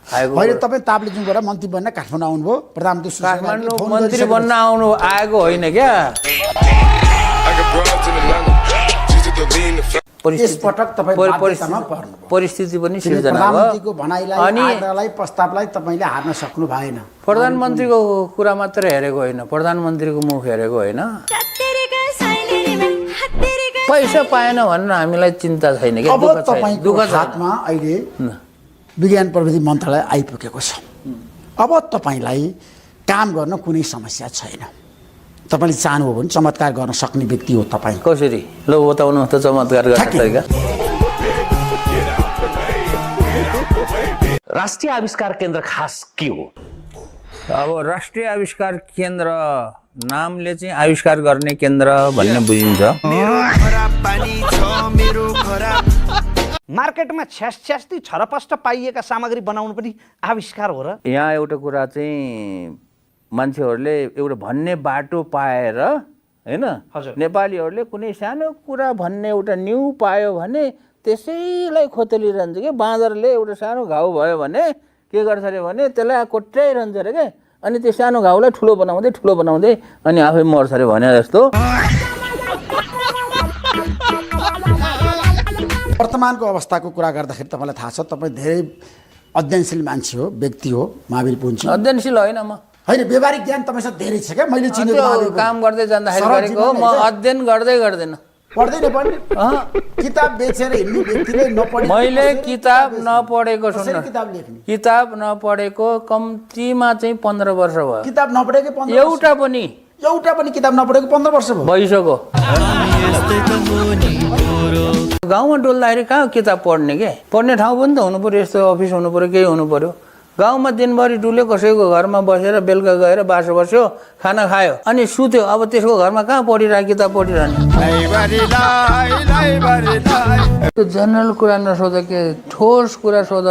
अहिले तपाईँ ताप्लेजुङबाट मन्त्री बन्न काठमाडौँ आउनुभयो प्रधानमन्त्री काठमाडौँ मन्त्री बन्न आउनु आएको होइन क्या परिस्थिति पनि सिर्जना प्रधानमन्त्रीको भनाइलाई आग्रहलाई प्रस्तावलाई तपाईँले हार्न सक्नु भएन प्रधानमन्त्रीको कुरा मात्र हेरेको होइन प्रधानमन्त्रीको मुख हेरेको होइन पैसा पाएन भनेर हामीलाई चिन्ता छैन अब तपाईँको हातमा अहिले विज्ञान प्रविधि मन्त्रालय आइपुगेको छ अब तपाईँलाई काम गर्न कुनै समस्या छैन तपाईँले चाहनुभयो भने चमत्कार गर्न सक्ने व्यक्ति हो तपाईँ कसरी ल बताउनु त चमत्कार गर्ने तरिका राष्ट्रिय आविष्कार केन्द्र खास के हो अब राष्ट्रिय आविष्कार केन्द्र नामले चाहिँ आविष्कार गर्ने केन्द्र भन्ने बुझिन्छ मार्केटमा छ्यास्ती छरपष्ट पाइएका सामग्री बनाउनु पनि आविष्कार हो र यहाँ एउटा कुरा चाहिँ मान्छेहरूले एउटा भन्ने बाटो पाएर हैन नेपालीहरूले कुनै सानो कुरा भन्ने एउटा न्यू पायो भने त्यसैलाई खोतलिरहन्छ कि बाँदरले एउटा सानो घाउ भयो भने के गर्छ अरे भने त्यसलाई कोट्याइरहन्छ अरे क्या अनि त्यो सानो घाउलाई ठुलो बनाउँदै अनि आफै मर्छ अरे भने जस्तो वर्तमानको अवस्थाको कुरा गर्दाखेरि तपाईँलाई थाहा छ तपाईँ धेरै अध्ययनशील मान्छे हो व्यक्ति हो महावीर पुञ्जी अध्ययनशील होइन म होइन व्यवहारिक ज्ञान तपाईँसँग धेरै छ क्या मैले चिनेको काम गर्दै जाँदाखेरि गरेको म अध्ययन गर्दैन पढ्दैन पनि किताब बेचेर हिँड्ने व्यक्तिले नपढे मैले किताब नपढेको सुन्नु किताब लेख्ने किताब नपढेको कम्तीमा चाहिँ 15 वर्ष भयो किताब नपढेको 15 एउटा पनि किताब नपढेको 15 वर्ष भयो भइसक्यो गाउँमा डोल्दाखेरि कहाँ किताब पढ्ने के पढ्ने ठाउँ पनि त हुनु पर्यो यस्तो अफिस हुनु पर्यो केही हुनु पर्यो गाउँमा दिनभरि डुल्यो कसैको घरमा बसेर बेलुका गएर बासो बस्यो खाना खायो अनि सुत्यो अब त्यसको घरमा कहाँ पढिरह्यो किताब पढिरहने त्यो जनरल कुरा नसोध के ठोस कुरा सोध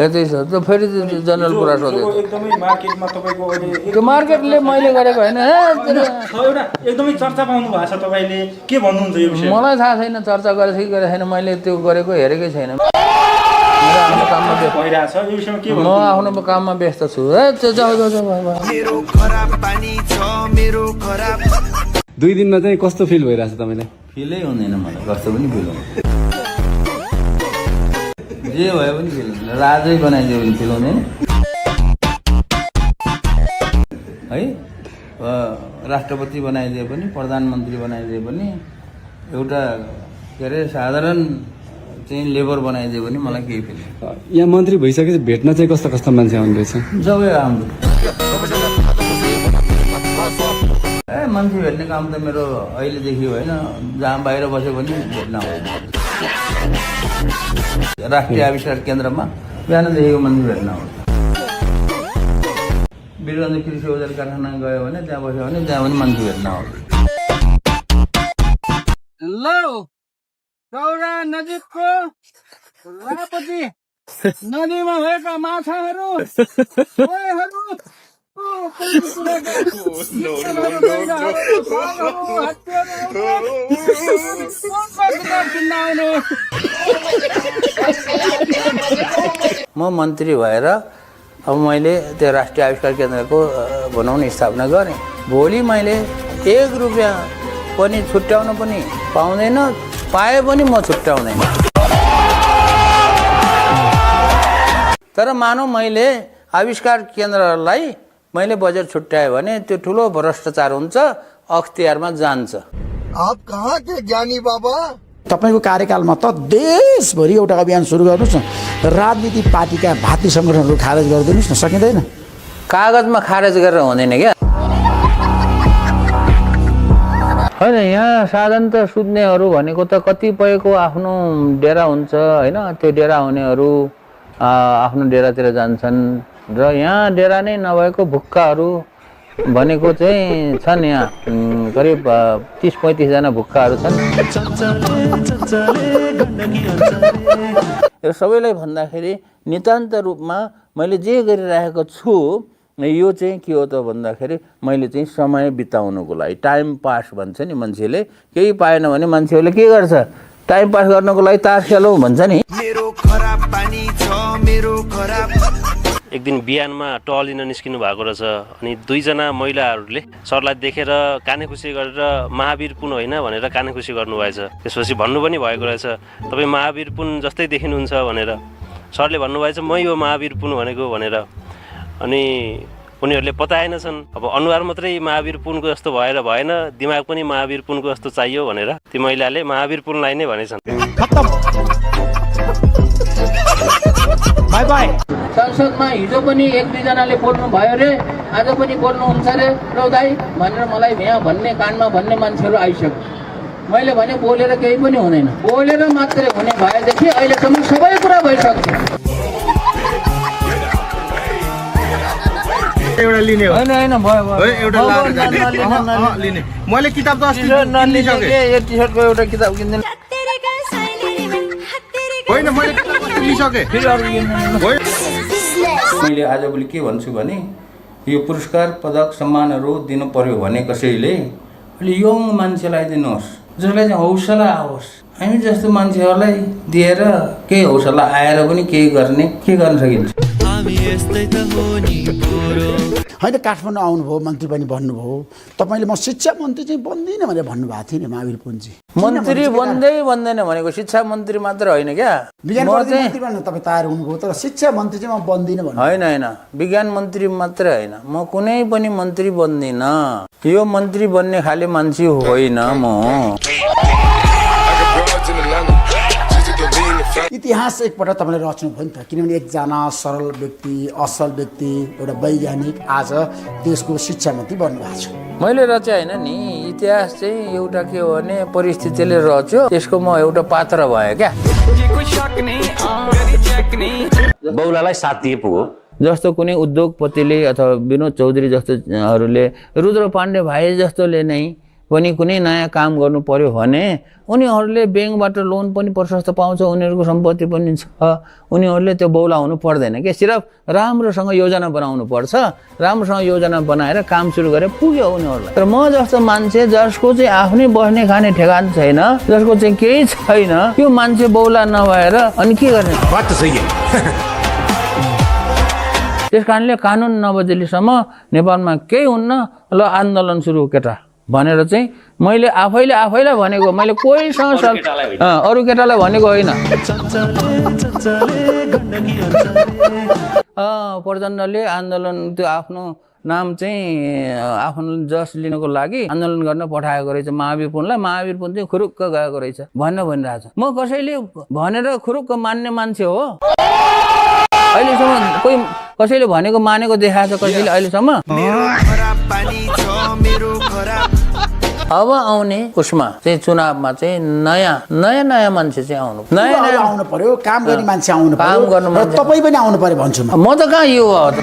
यतै छ त्यो फेरि जनरल कुरा सोध्यो त्यो मार्केटले मैले गरेको होइन एकदमै चर्चा पाउनु भएको छ तपाईले के भन्नुहुन्छ यो विषय मलाई थाहा छैन चर्चा गरेको कि गरेको छैन मैले त्यो गरेको हेरेकै छैन म आफ्नो काममा व्यस्त छु 2 दिनमा चाहिँ कस्तो फिल भइरहेछ तपाईलाई फिलै हुँदैन मलाई कस्तो पनि फिल हुँदैन जे भयो पनि फिल हुँदैन राजै बनाइदियो भने फिल हुँदैन है राष्ट्रपति बनाइदिए पनि प्रधानमन्त्री बनाइदिए पनि एउटा के अरे साधारण चाहिँ लेबर बनाइदियो भने मलाई केही फिल यहाँ मन्त्री भइसकेपछि भेट्न चाहिँ कस्तो मान्छे आउनु रहेछ सबै राम्रो मान्छे भेट्ने काम त मेरो अहिलेदेखि होइन जहाँ बाहिर बस्यो भने भेट्न आउँछ राष्ट्रिय आविष्कार केन्द्रमा बिहानदेखिको मान्छे भेट्न आउँछ वीरगञ्ज कृषि औजार कारखाना गयो भने त्यहाँ बस्यो भने त्यहाँ पनि मान्छे भेट्न आउँछ गौरा नजिकको रापती नदीमा भएका माछाहरू म मन्त्री भएर अब मैले त्यो राष्ट्रिय आविष्कार केन्द्रको भनौँ न स्थापना गरेँ भोलि मैले 1 रुपियाँ पनि छुट्याउन पनि पाउँदैन पाए पनि म छुट्याउँदैन तर मानौ मैले आविष्कार केन्द्रलाई मैले बजेट छुट्याएँ भने त्यो ठुलो भ्रष्टाचार हुन्छ अख्तियारमा जान्छ आप कहाँ के ज्ञानी बाबा तपाईँको कार्यकालमा त देशभरि एउटा अभियान सुरु गर्नुहोस् न राजनीतिक पार्टीका भातृ सङ्गठनहरू खारेज गरिदिनुहोस् न सकिँदैन कागजमा खारेज गरेर हुँदैन क्या होइन यहाँ साधन त सुत्नेहरू भनेको त कतिपयको आफ्नो डेरा हुन्छ होइन त्यो डेरा हुनेहरू आफ्नो डेरातिर जान्छन् र यहाँ डेरा नै नभएको भुक्काहरू भनेको चाहिँ छन् यहाँ करिब 30-35 जना भुक्काहरू छन् यो सबैलाई भन्दाखेरि नितान्त रूपमा मैले जे गरिरहेको छु यो चाहिँ के हो त भन्दाखेरि मैले चाहिँ समय बिताउनुको लागि टाइम पास भन्छ नि मान्छेले केही पाएन भने मान्छेहरूले के गर्छ टाइम पास गर्नको लागि तास खेलौँ भन्छ नि एक दिन बिहानमा टहलिन निस्किनु भएको रहेछ अनि दुईजना महिलाहरूले सरलाई देखेर कानेखुसी गरेर महावीर पुन होइन भनेर कानेखुसी गर्नुभएछ। त्यसपछि भन्नु पनि भएको रहेछ तपाईँ महावीर पुन जस्तै देखिनुहुन्छ भनेर। सरले भन्नुभएछ मै हो महावीर पुन भनेको भनेर। अनि उनीहरूले बताएनछन् अब अनुहार मात्रै महावीर पुनको जस्तो भएर भएन, दिमाग पनि महावीर पुनको जस्तो चाहियो भनेर ती महिलाले महावीर पुनलाई नै भनेछन्। Bye bye. संसदमा हिजो पनि एक दुईजनाले बोल्नु भयो रे, आज पनि बोल्नुहुन्छ रे रौदाई भनेर मलाई यहाँ भन्ने कानमा भन्ने मान्छेहरू आइसक्यो। मैले भने बोलेर केही पनि हुँदैन, बोलेर मात्रै हुने भएदेखि अहिलेसम्म सबै कुरा भइसक्यो। एउटा लिने हो होइन भयो एउटा लिने। मैले किताब त अस्ति लिइसकेँ। यो टी सर्टको एउटा किताब किन्दैन होइन, मैले किताब अस्ति लिइसकेँ। मैले आजभोलि के भन्छु भने यो पुरस्कार पदक सम्मानहरू दिनु पर्यो भने कसैले अलि यङ मान्छेलाई दिनुहोस् जसलाई चाहिँ हौसला आओस्। हामी जस्तो मान्छेहरूलाई दिएर केही हौसला आएर पनि केही के गर्न सकिन्छ। होइन, काठमाडौँ आउनुभयो, मन्त्री पनि बन्नुभयो, तपाईँले म शिक्षा मन्त्री चाहिँ बन्दिनँ भनेर भन्नुभएको थियो नि महावीर पुनजी। मन्त्री बन्दैन भनेको शिक्षा मन्त्री मात्र होइन क्या, विज्ञान मन्त्री बन्न तपाईँ तयार हुनुभयो, तर शिक्षा मन्त्री चाहिँ म बन्दिनँ भन्नु होइन। विज्ञान मन्त्री मात्रै होइन, म कुनै पनि मन्त्री बन्दिनँ। यो मन्त्री बन्ने खाले मान्छे होइन म। इतिहास एकपल्ट तपाईँले रच्नुभयो नि त, किनभने एकजना सरल व्यक्ति, असल व्यक्ति, एउटा वैज्ञानिक आज देशको शिक्षा मन्त्री बन्नुभएको छ। मैले रचे होइन नि, इतिहास चाहिँ एउटा के हो भने परिस्थितिले रच्यो, त्यसको म एउटा पात्र भएँ क्या। बौलालाई साथ दिए पो हो। जस्तो कुनै उद्योगपतिले अथवा विनोद चौधरी जस्तोहरूले, रुद्र पाण्डे भाइ जस्तोले नै पनि कुनै नयाँ काम गर्नु पर्यो भने उनीहरूले ब्याङ्कबाट लोन पनि प्रशस्त पाउँछ, उनीहरूको सम्पत्ति पनि छ, उनीहरूले त्यो बौला हुनु पर्दैन के। सिर्फ राम्रोसँग योजना बनाउनु पर्छ, राम्रोसँग योजना बनाएर काम सुरु गरेर पुग्यो उनीहरूलाई। तर म जस्तो मान्छे जसको चाहिँ आफ्नै बस्ने खाने ठेगान छैन, जसको चाहिँ केही छैन, त्यो मान्छे बौला नभएर अनि के गर्ने? त्यस कारणले कानुन नबदलिसम्म नेपालमा केही हुन्न। ल आन्दोलन सुरु केटा भनेर चाहिँ मैले आफैलाई भनेको, मैले कोहीसँग अरू केटालाई भनेको होइन। प्रचण्डले आन्दोलन त्यो आफ्नो नाम चाहिँ आफ्नो जस लिनको लागि आन्दोलन गर्न पठाएको रहेछ महावीर पुनलाई। महावीर पुन चाहिँ खुरुक्क गएको रहेछ भनिरहेछ। म कसैले भनेर खुरुक्क मान्ने मान्छे हो? अहिलेसम्म कोही कसैले भनेको मानेको देखाएको छ कसैले अहिलेसम्म? अब आउने उसमा चाहिँ चुनावमा चाहिँ नयाँ मान्छे चाहिँ आउनु, नयाँ आउनु पर्यो, काम गर्ने मान्छे आउनु पर्यो, काम गर्नु मान्छे। तपाईँ पनि आउनु पर्यो भन्छु म त कहाँ यो हो त?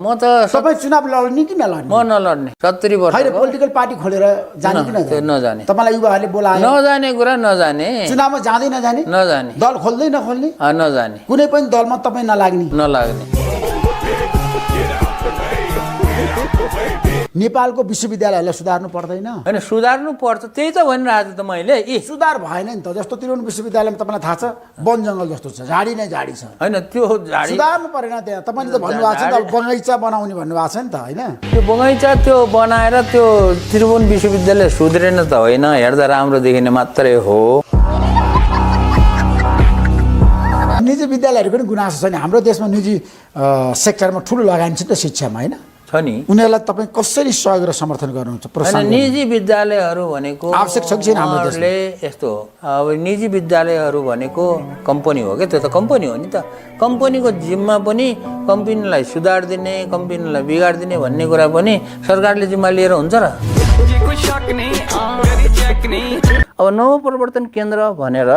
म त तपाईँ चुनाव लड्ने कि नलड्ने? म नलड्ने। 70 वर्ष होइन, पोलिटिकल पार्टी खोलेर जाने कि नजाने? तपाईँलाई युवाहरूले बोलायो, नजाने कुरा नजाने, चुनावमा जाँदै नजाने, दल खोल्दै नखोल्ने, नजाने, कुनै पनि दलमा तपाईँ नलाग्ने। नेपालको विश्वविद्यालयहरूलाई सुधार्नु पर्दैन? होइन, सुधार्नु पर्छ, त्यही त भनिरहेको त मैले। सुधार भएन नि त। जस्तो त्रिभुवन विश्वविद्यालयमा तपाईँलाई थाहा छ वन जङ्गल जस्तो छ, झाडी नै झाडी छ। होइन, त्यो झाडी सुधार्नु परेन त्यहाँ। तपाईँले त भन्नुभएको छ नि त, बगैँचा बनाउने भन्नुभएको छ नि त, होइन? त्यो बगैँचा त्यो बनाएर त्यो त्रिभुवन विश्वविद्यालय सुध्रेन त होइन, हेर्दा राम्रो देखिने मात्रै हो। निजी विद्यालयहरू पनि गुनासो छ नि हाम्रो देशमा। निजी सेक्टरमा ठुलो लगानी छ त शिक्षामा, होइन? छ नि। उनीहरूलाई तपाईँ कसरी सहयोग र समर्थन गर्नुहुन्छ? निजी विद्यालयहरू भनेको आवश्यक छ कि छैन हाम्रो देशले? यस्तो अब निजी विद्यालयहरू भनेको कम्पनी हो क्या, त्यो त कम्पनी हो नि त। कम्पनीको जिम्मा पनि कम्पनीलाई सुधार दिने, कम्पनीलाई बिगारिदिने भन्ने कुरा पनि सरकारले जिम्मा लिएर हुन्छ र? अब नवप्रवर्तन केन्द्र भनेर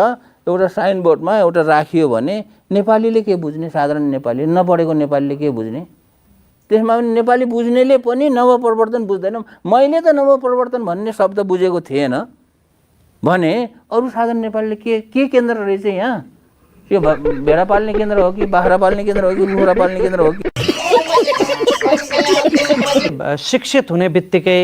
एउटा साइनबोर्डमा एउटा राखियो भने नेपालीले के बुझ्ने? साधारण नेपाली, नपढेको नेपालीले के बुझ्ने? त्यसमा पनि नेपाली बुझ्नेले पनि नवप्रवर्तन बुझ्दैन। मैले त नवप्रवर्तन भन्ने शब्द बुझेको थिएन भने अरू साधारण नेपालीले के केन्द्र रहेछ यहाँ? यो भेडा पाल्ने केन्द्र हो कि बाख्रा पाल्ने केन्द्र हो कि कुखुरा पाल्ने केन्द्र हो कि? शिक्षित हुने बित्तिकै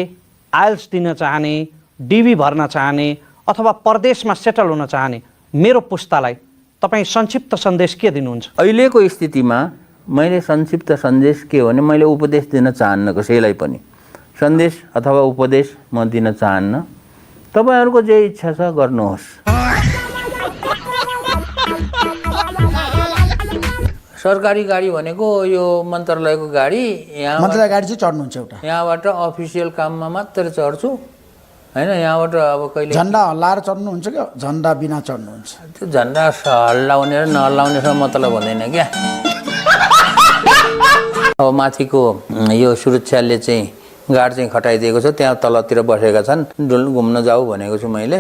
आइल्स दिन चाहने, डिबी भर्न चाहने अथवा परदेशमा सेटल हुन चाहने मेरो पुस्तालाई तपाईँ संक्षिप्त सन्देश के दिनुहुन्छ? अहिलेको स्थितिमा मैले संक्षिप्त सन्देश के हो भने मैले उपदेश दिन चाहन्न कसैलाई पनि। सन्देश अथवा उपदेश म दिन चाहन्न। तपाईँहरूको जे इच्छा छ गर्नुहोस्। सरकारी गाडी भनेको यो मन्त्रालयको गाडी, यहाँ मन्त्रालय गाडी चाहिँ चढ्नुहुन्छ एउटा, यहाँबाट अफिसियल काममा मात्र चढ्छु होइन। यहाँबाट अब कहिले झन्डा हल्लाएर चढ्नुहुन्छ कि झन्डा बिना चढ्नुहुन्छ? त्यो झन्डा हल्लाउने र नहल्लाउनेसँग मतलब हुँदैन क्या। अब माथिको यो सुरक्षाले चाहिँ गार्ड चाहिँ खटाइदिएको छ, त्यहाँ तलतिर बसेका छन्। डुल घुम्न जाऊ भनेको छु मैले।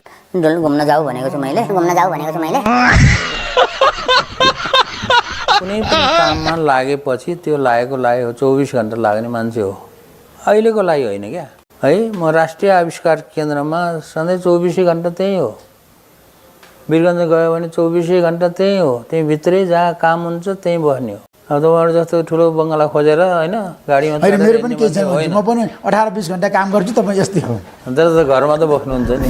कुनै पनि काममा लागेपछि त्यो लागेको 24 घन्टा लाग्ने मान्छे हो, अहिलेको लागि होइन क्या है। म राष्ट्रिय आविष्कार केन्द्रमा सधैँ 24 घन्टा त्यही हो। वीरगञ्ज गयो भने 24 घन्टा त्यही हो, त्यही भित्रै जहाँ काम हुन्छ त्यहीँ बस्ने हो। अब तपाईँहरू जस्तो ठुलो बङ्गला खोजेर होइन गाडीमा मेरो पनि केही छैन, म पनि 18-20 घन्टा काम गर्छु, तपाईँ जस्तै हो। तर घरमा त बस्नुहुन्छ नि।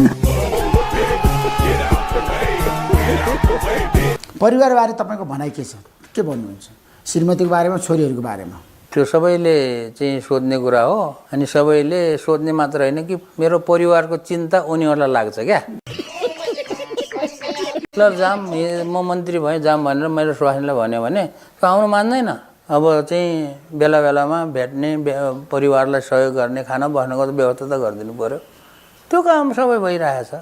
परिवारबारे तपाईँको भनाइ के छ, के भन्नुहुन्छ? श्रीमतीको बारेमा, छोरीहरूको बारेमा? त्यो सबैले चाहिँ सोध्ने कुरा हो। अनि सबैले सोध्ने मात्र होइन कि मेरो परिवारको चिन्ता उनीहरूलाई लाग्छ क्या। ल जाम, म मन्त्री भएँ जाम भनेर मेरो स्वास्नीलाई भन्यो भने आउनु मान्दैन। अब चाहिँ बेला बेलामा भेट्ने, परिवारलाई सहयोग गर्ने, खाना बस्नको त व्यवस्था त गरिदिनु पऱ्यो। त्यो काम सबै भइरहेछ।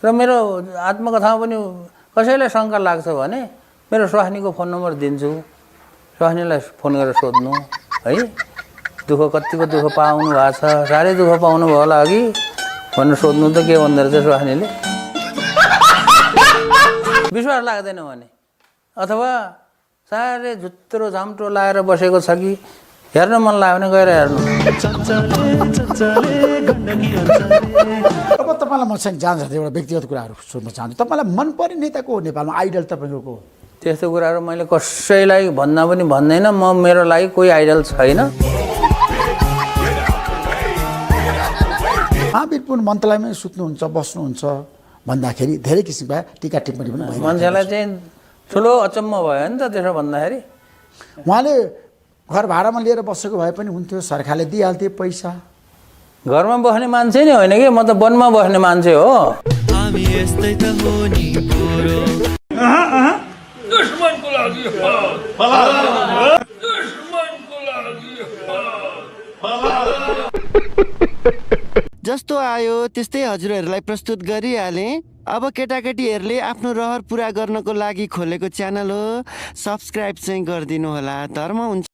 र मेरो आत्मकथामा पनि कसैलाई शङ्का लाग्छ भने मेरो स्वास्नीको फोन नम्बर दिन्छु, स्वास्नीलाई फोन गरेर सोध्नु है। कतिको दुःख पाउनु भएको छ, साह्रै दुःख पाउनु भयो होला अघि भनेर सोध्नु त के भन्दो रहेछ स्वास्नीले। विश्वास लाग्दैन भने अथवा साह्रै झुत्रो झाम्टो लाएर बसेको छ कि हेर्न मन लाग्यो भने गएर हेर्नु। अब तपाईँलाई म चाहिँ जान्छ एउटा व्यक्तिगत कुराहरू सोध्न चाहन्छु। तपाईँलाई मनपर्ने नेता को हो नेपालमा, आइडल तपाईँको को? त्यस्तो कुराहरू मैले कसैलाई भन्दा पनि भन्दैन। मेरो लागि कोही आइडल छैन। महावीरपुर मन्त्रालयमै सुत्नुहुन्छ, बस्नुहुन्छ भन्दाखेरि धेरै किसिमका टिका टिप्पणी पनि भयो। मान्छेलाई चाहिँ ठुलो अचम्म भयो नि त त्यसो भन्दाखेरि। उहाँले घर भाडामा लिएर बसेको भए पनि हुन्थ्यो, सरकारले दिइहाल्थ्यो पैसा। घरमा बस्ने मान्छे नै होइन कि, म त वनमा बस्ने मान्छे हो। जस्तो आयो त्यस्तै हजुरहरूलाई प्रस्तुत गरिहालेँ। अब केटाकेटीहरूले आफ्नो रहर पुरा गर्नको लागि खोलेको च्यानल हो, सब्सक्राइब चाहिँ गरिदिनु होला। धर्म हुन्छ।